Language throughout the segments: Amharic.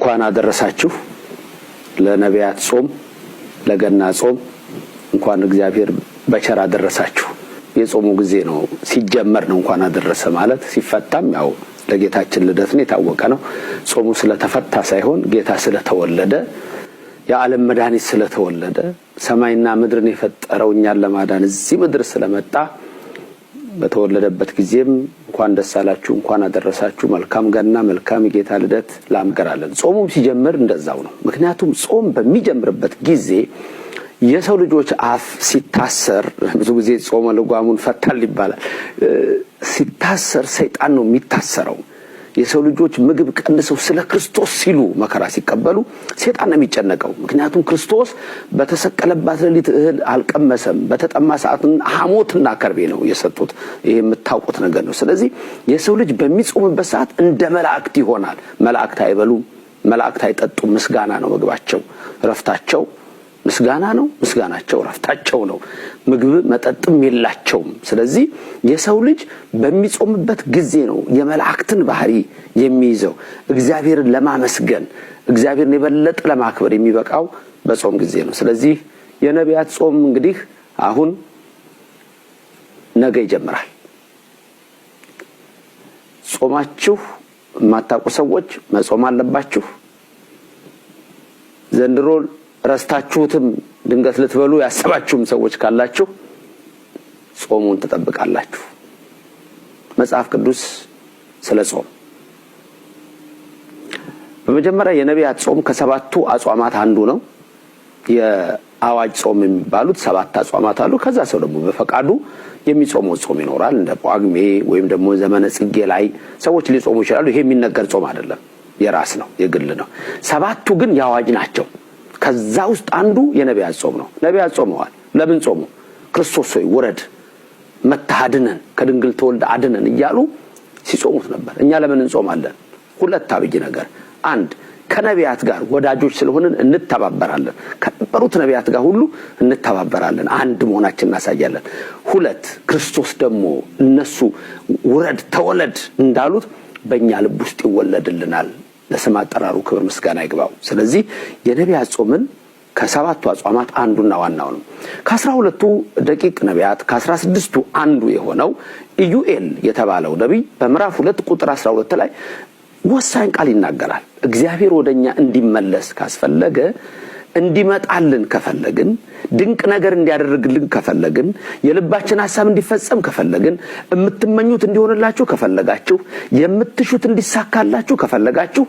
እንኳን አደረሳችሁ ለነቢያት ጾም፣ ለገና ጾም እንኳን እግዚአብሔር በቸር አደረሳችሁ። የጾሙ ጊዜ ነው ሲጀመር ነው እንኳን አደረሰ ማለት። ሲፈታም ያው ለጌታችን ልደት ነው፣ የታወቀ ነው። ጾሙ ስለተፈታ ሳይሆን ጌታ ስለተወለደ፣ የዓለም መድኃኒት ስለተወለደ፣ ሰማይና ምድርን የፈጠረው እኛን ለማዳን እዚህ ምድር ስለመጣ በተወለደበት ጊዜም እንኳን ደስ አላችሁ፣ እንኳን አደረሳችሁ፣ መልካም ገና፣ መልካም የጌታ ልደት ላምገራለን። ጾሙም ሲጀምር እንደዛው ነው። ምክንያቱም ጾም በሚጀምርበት ጊዜ የሰው ልጆች አፍ ሲታሰር፣ ብዙ ጊዜ ጾመ ልጓሙን ፈታል ይባላል። ሲታሰር ሰይጣን ነው የሚታሰረው። የሰው ልጆች ምግብ ቀንሰው ስለ ክርስቶስ ሲሉ መከራ ሲቀበሉ ሰይጣን ነው የሚጨነቀው። ምክንያቱም ክርስቶስ በተሰቀለባት ሌሊት እህል አልቀመሰም። በተጠማ ሰዓት ሐሞትና ከርቤ ነው የሰጡት። ይሄ የምታውቁት ነገር ነው። ስለዚህ የሰው ልጅ በሚጾምበት ሰዓት እንደ መላእክት ይሆናል። መላእክት አይበሉም፣ መላእክት አይጠጡም። ምስጋና ነው ምግባቸው፣ እረፍታቸው ምስጋና ነው። ምስጋናቸው እረፍታቸው ነው። ምግብ መጠጥም የላቸውም። ስለዚህ የሰው ልጅ በሚጾምበት ጊዜ ነው የመላእክትን ባህሪ የሚይዘው። እግዚአብሔርን ለማመስገን፣ እግዚአብሔርን የበለጠ ለማክበር የሚበቃው በጾም ጊዜ ነው። ስለዚህ የነቢያት ጾም እንግዲህ አሁን ነገ ይጀምራል። ጾማችሁ የማታውቁ ሰዎች መጾም አለባችሁ። ዘንድሮ ረስታችሁትም ድንገት ልትበሉ ያሰባችሁም ሰዎች ካላችሁ ጾሙን ትጠብቃላችሁ። መጽሐፍ ቅዱስ ስለ ጾም በመጀመሪያ የነቢያት ጾም ከሰባቱ አጽዋማት አንዱ ነው። የአዋጅ ጾም የሚባሉት ሰባት አጽዋማት አሉ። ከዛ ሰው ደግሞ በፈቃዱ የሚጾመው ጾም ይኖራል። እንደ ጳጉሜ ወይም ደግሞ ዘመነ ጽጌ ላይ ሰዎች ሊጾሙ ይችላሉ። ይሄ የሚነገር ጾም አይደለም፣ የራስ ነው፣ የግል ነው። ሰባቱ ግን የአዋጅ ናቸው። ከዛ ውስጥ አንዱ የነቢያት ጾም ነው። ነቢያት ጾመዋል። ለምን ጾሙ? ክርስቶስ ሆይ ውረድ፣ መጥተህ አድነን፣ ከድንግል ተወልደ አድነን እያሉ ሲጾሙት ነበር። እኛ ለምን እንጾማለን? ሁለት አብይ ነገር፣ አንድ ከነቢያት ጋር ወዳጆች ስለሆንን እንተባበራለን። ከነበሩት ነቢያት ጋር ሁሉ እንተባበራለን፣ አንድ መሆናችን እናሳያለን። ሁለት ክርስቶስ ደግሞ እነሱ ውረድ ተወለድ እንዳሉት በእኛ ልብ ውስጥ ይወለድልናል። ለስም አጠራሩ ክብር ምስጋና ይግባው። ስለዚህ የነቢያት ጾምን ከሰባቱ አጽዋማት አንዱና ዋናው ነው። ከ12ቱ ደቂቅ ነቢያት ከ16ቱ አንዱ የሆነው ኢዩኤል የተባለው ነቢይ በምዕራፍ 2 ቁጥር 12 ላይ ወሳኝ ቃል ይናገራል። እግዚአብሔር ወደኛ እንዲመለስ ካስፈለገ፣ እንዲመጣልን ከፈለግን፣ ድንቅ ነገር እንዲያደርግልን ከፈለግን፣ የልባችን ሐሳብ እንዲፈጸም ከፈለግን፣ የምትመኙት እንዲሆንላችሁ ከፈለጋችሁ፣ የምትሹት እንዲሳካላችሁ ከፈለጋችሁ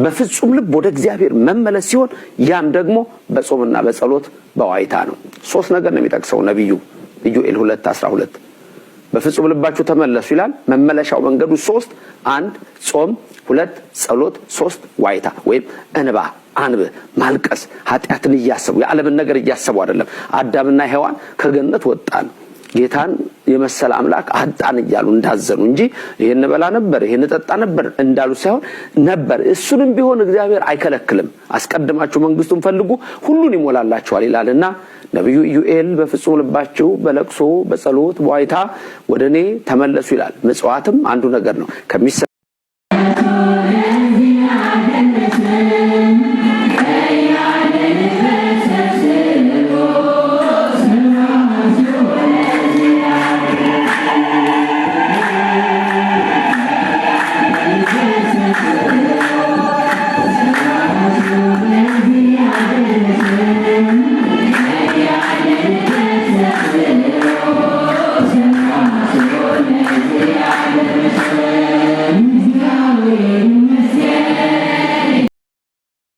በፍጹም ልብ ወደ እግዚአብሔር መመለስ ሲሆን ያም ደግሞ በጾምና በጸሎት በዋይታ ነው። ሶስት ነገር ነው የሚጠቅሰው ነቢዩ ኢዩኤል 2:12። በፍጹም ልባችሁ ተመለሱ ይላል። መመለሻው መንገዱ ሶስት፣ አንድ ጾም፣ ሁለት ጸሎት፣ ሶስት ዋይታ ወይም እንባ አንብ ማልቀስ፣ ኃጢአትን እያሰቡ፣ የዓለምን ነገር እያሰቡ አይደለም። አዳምና ሔዋን ከገነት ወጣን ጌታን የመሰለ አምላክ አጣን እያሉ እንዳዘኑ እንጂ ይሄን በላ ነበር ይሄን ጠጣ ነበር እንዳሉ ሳይሆን ነበር። እሱንም ቢሆን እግዚአብሔር አይከለክልም። አስቀድማችሁ መንግስቱን ፈልጉ ሁሉን ይሞላላችኋል ይላልና ነብዩ ኢዩኤል በፍጹም ልባችሁ በለቅሶ በጸሎት በዋይታ ወደ እኔ ተመለሱ ይላል። ምጽዋትም አንዱ ነገር ነው። ከሚሰጥ